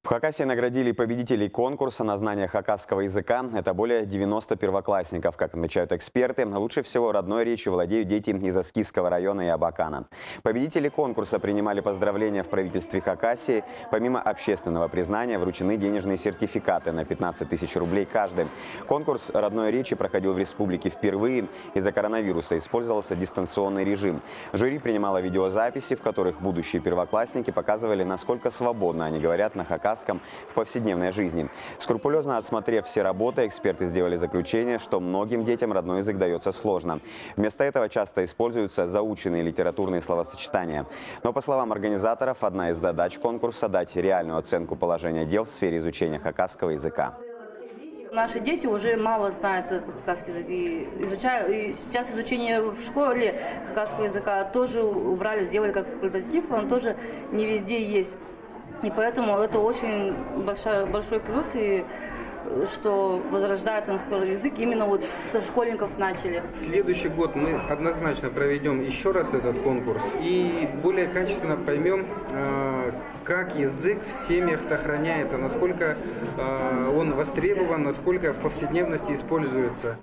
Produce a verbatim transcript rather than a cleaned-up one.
В Хакасии наградили победителей конкурса на знание хакасского языка. Это более девяноста первоклассников. Как отмечают эксперты, лучше всего родной речью владеют дети из Аскизского района и Абакана. Победители конкурса принимали поздравления в правительстве Хакасии. Помимо общественного признания, вручены денежные сертификаты на пятнадцать тысяч рублей каждый. Конкурс родной речи проходил в республике впервые. Из-за коронавируса использовался дистанционный режим. Жюри принимало видеозаписи, в которых будущие первоклассники показывали, насколько свободно они говорят на хакасском в повседневной жизни. Скрупулёзно отсмотрев все работы, эксперты сделали заключение, что многим детям родной язык даётся сложно. Вместо этого часто используются заученные литературные словосочетания. Но, по словам организаторов, одна из задач конкурса — дать реальную оценку положения дел в сфере изучения хакасского языка. Наши дети уже мало знают этот хакасский язык. И изучаю, и сейчас изучение в школе хакасского языка тоже убрали, сделали как факультатив, он тоже не везде есть. И поэтому это очень большой, большой плюс, и э, что возрождает английский язык, именно вот со школьников начали. Следующий год мы однозначно проведем еще раз этот конкурс и более качественно поймем, э, как язык в семьях сохраняется, насколько э, он востребован, насколько в повседневности используется.